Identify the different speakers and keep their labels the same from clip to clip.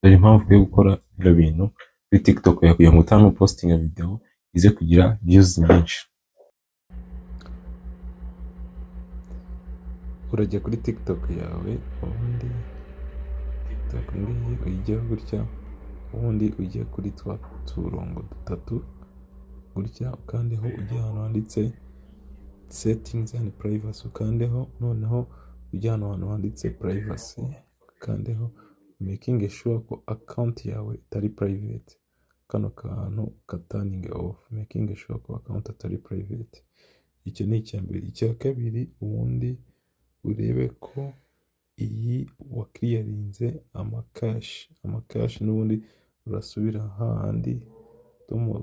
Speaker 1: Dore impamvu ukwiye gukora bino bintu kuri TikTok yawe kugira ngo utanu postinga video ize kugira views nyinshi. Urajya kuri TikTok yawe, ubundi TikTok ngiyi uyijyaho gutya, ubundi ujye kuri twa turongo dutatu gutya, ukandeho ujye ahantu handitse settings and privacy, ukandeho noneho ujye ahantu handitse privacy, ukandeho making sure ko account yawe itari private. Kano kantu ukaturninge off, making sure ko account atari private. Icyo ni icya mbere. Icya kabiri, ubundi urebe ko iyi waclearinze amacache. Amacache n'ubundi urasubira hahandi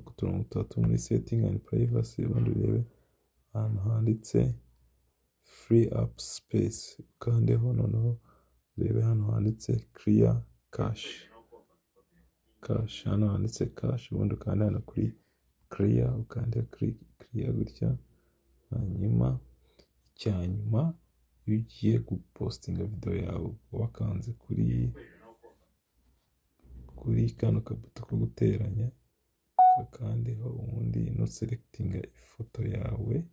Speaker 1: ku turongo dutatu muri setting and privacy, ubundi urebe ahantu handitse free up space, ukandeho noneho urebe hano handitse clear cache. Cache, hano handitse cache, ubundi ukande hano kuri clear, ukande clear gutya. Hanyuma icya nyuma, iyo ugiye gupostinga video yawe wakanze kuri kano kabuto ko guteranya, ugakandeho, ubundi nuselectinga ifoto yawe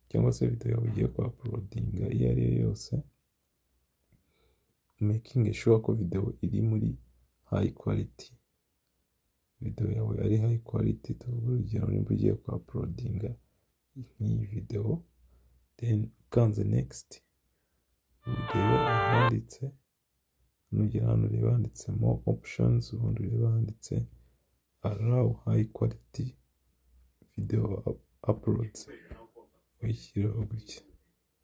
Speaker 1: cyangwa se video yawe ugiye kuuploadinga iyo ari yo yose, making sure ko video iri muri high quality, video yawe ari high quality. Tuvuge urugero nimba ugiye kuuploadinga nk'iyi video, then ukanze next, urebe ahanditse, nugera hano urebe handitse more options, ubundi urebe handitse allow high quality video uploads, uyishyireho gutya.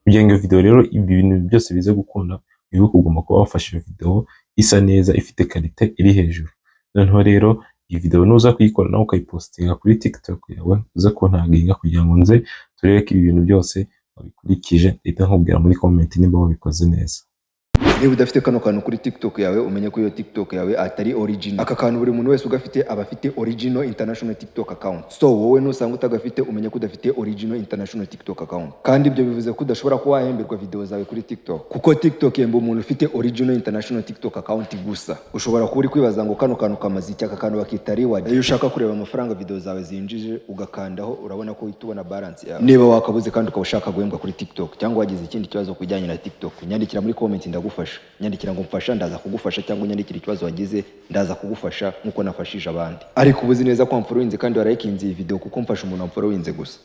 Speaker 1: Kugira ngo iyo video rero ibi bintu byose bize gukunda, wibuke ugomba kuba wafashe video isa neza, ifite qualité iri hejuru. Noneho rero iyi video nuza kuyikora nawe ukayipostinga kuri TikTok yawe, uze kuntaginga kugira ngo nze turebe ko ibi bintu byose wabikurikije. Ndahita nkubwira muri comment nimba wabikoze neza.
Speaker 2: Niba udafite kano kantu kuri TikTok yawe, umenye ko iyo TikTok yawe atari original. Aka kantu buri muntu wese ugafite aba afite original international TikTok account. So wowe nusanga utagafite, umenye ko udafite original international TikTok account. Kandi ibyo bivuze ko udashobora kuba wahemberwa video zawe kuri TikTok, kuko TikTok yemba umuntu ufite original international TikTok account gusa. Ushobora kuba uri kwibaza ngo kano kantu kamaze iki? Aka kantu bakita reward. Iyo ushaka kureba amafaranga video zawe zinjije, ugakandaho, urabona ko uhita ubona balance yawe. Niba wakabuze kandi ukaba ushaka guhembwa kuri TikTok, cyangwa wagize ikindi kibazo ku bijyanye na TikTok, nyandikira muri comment, ndagufasha. Nyandikira ngo mfasha, ndaza kugufasha, cyangwa unyandikira ikibazo wagize, ndaza kugufasha nkuko nafashije abandi. Ariko uba uzi neza ko wamfollowinze kandi warayikinze iyi video, kuko mfasha umuntu wamfollowinze gusa.